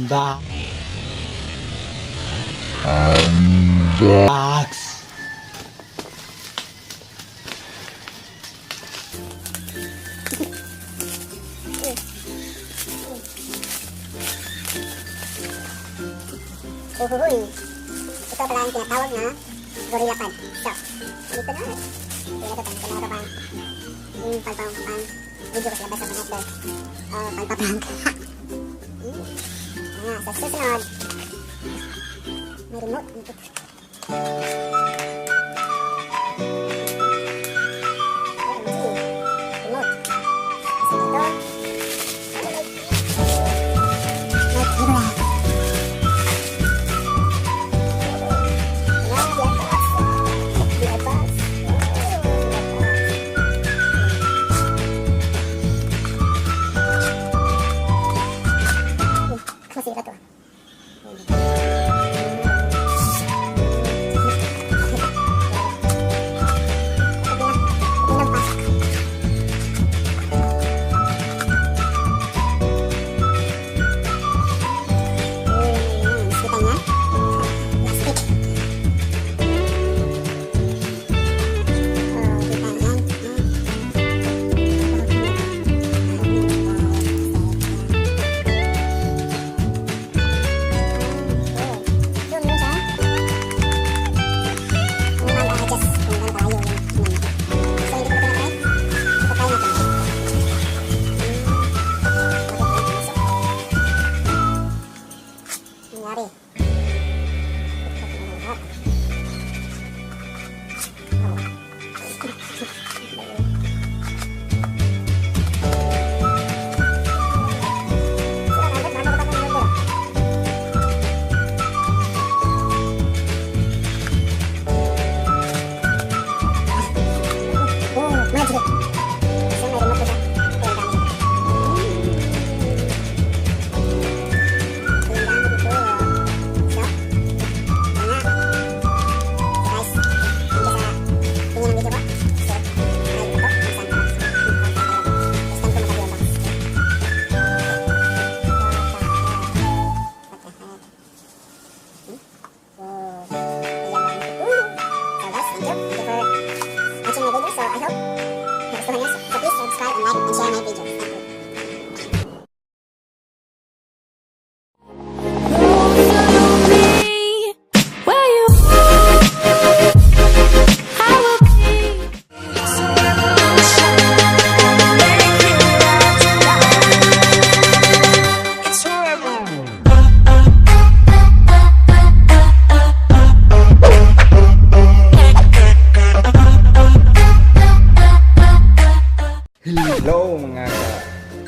Unbox. Unbox. Uhuhuy. Ito pala ang tinatawag na Gorilla Pad. So, dito na. Dito na ito, dito na ito pang yung palpang pang video ko sa labas sa connector. Oh, palpa-prank. Ayan, sa susunod, may remote dito. OMG, remote. Isa dito. May camera. The box. The box. Masira to. Okay na pasok. Kita niya? Plastic. Oh, kita yan. Oh, doon mo siya. Kung mag-adjust kung gano'n kalayo yung ano niya. So, hindi ko pa tinatry. Ito, try natin. Bakit pumasok? Nangyari. Ito, Oh. Sila, bago bago pa ng order. Oh, magic. So, may remote ko siya. Ito yung gamit. Ito yung gamit ito. So, yan nga. So, guys, thank you sa tingin ng video ko. So, may ito. Saan pa? First time ko maka-unbox. What the heck? Hmm? Whoa. So guys, thank you. Thank you for watching my video. So I hope nagustuhan niyo. So please subscribe and like and share my video. Thank you. Be where you I will be. It's a revolution. Gonna make it out alive. It's forever.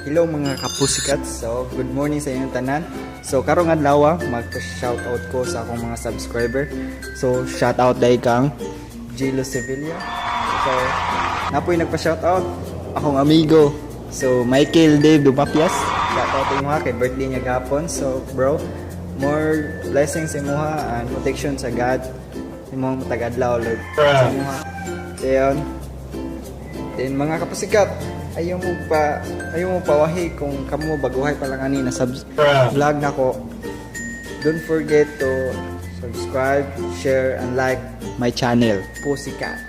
Hello, mga kapusikat. So, good morning sa inyong tanan. So, karong adlaw magpa-shoutout ko sa akong mga subscriber. So, shoutout dahil kang Gilo Sevilla. So, napoy nagpa-shoutout akong amigo. So, Michael Dave Dumapias. Shoutout imo ha kay birthday niya gahapon. So, bro, more blessings sa imuha and protection sa God. Imong matag-adlaw, Lord. Sa imuha. Then, Then mga kapusikat, ayaw mo pawahi kung kamo baguhay pa lang ani na sub vlog nako. Don't forget to subscribe, share and like my channel, Pusikat.